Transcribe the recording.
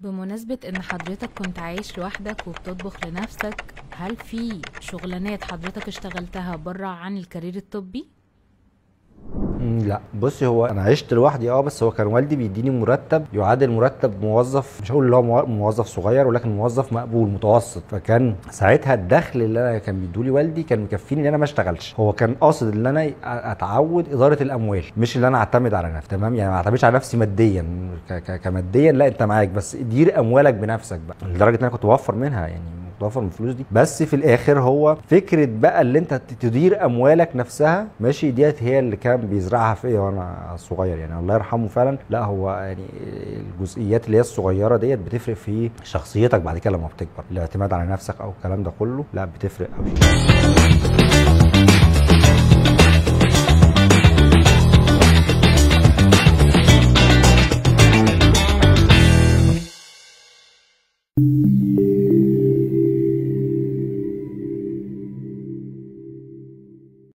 بمناسبة ان حضرتك كنت عايش لوحدك وبتطبخ لنفسك، هل في شغلانات حضرتك اشتغلتها بره عن ال career الطبي؟ لا بصي، هو انا عشت لوحدي بس هو كان والدي بيديني مرتب يعادل مرتب موظف، مش هقول اللي هو موظف صغير، ولكن موظف مقبول متوسط. فكان ساعتها الدخل اللي انا كان بيدولي والدي كان مكفيني ان انا ما اشتغلش. هو كان قاصد ان انا اتعود ادارة الاموال، مش ان انا اعتمد على نفسي، تمام؟ يعني ما اعتمدش على نفسي ماديا كماديا، لا انت معاك بس دير اموالك بنفسك بقى، لدرجة ان انا كنت بوفر منها، يعني توفر من الفلوس دي. بس في الاخر هو فكرة بقى اللي انت تدير اموالك نفسها، ماشي، ديت هي اللي كان بيزرعها فيا وانا صغير، يعني الله يرحمه فعلا. لا هو يعني الجزئيات اللي هي الصغيرة ديت بتفرق في شخصيتك بعد كده لما بتكبر، الاعتماد على نفسك او الكلام ده كله، لا بتفرق قوي.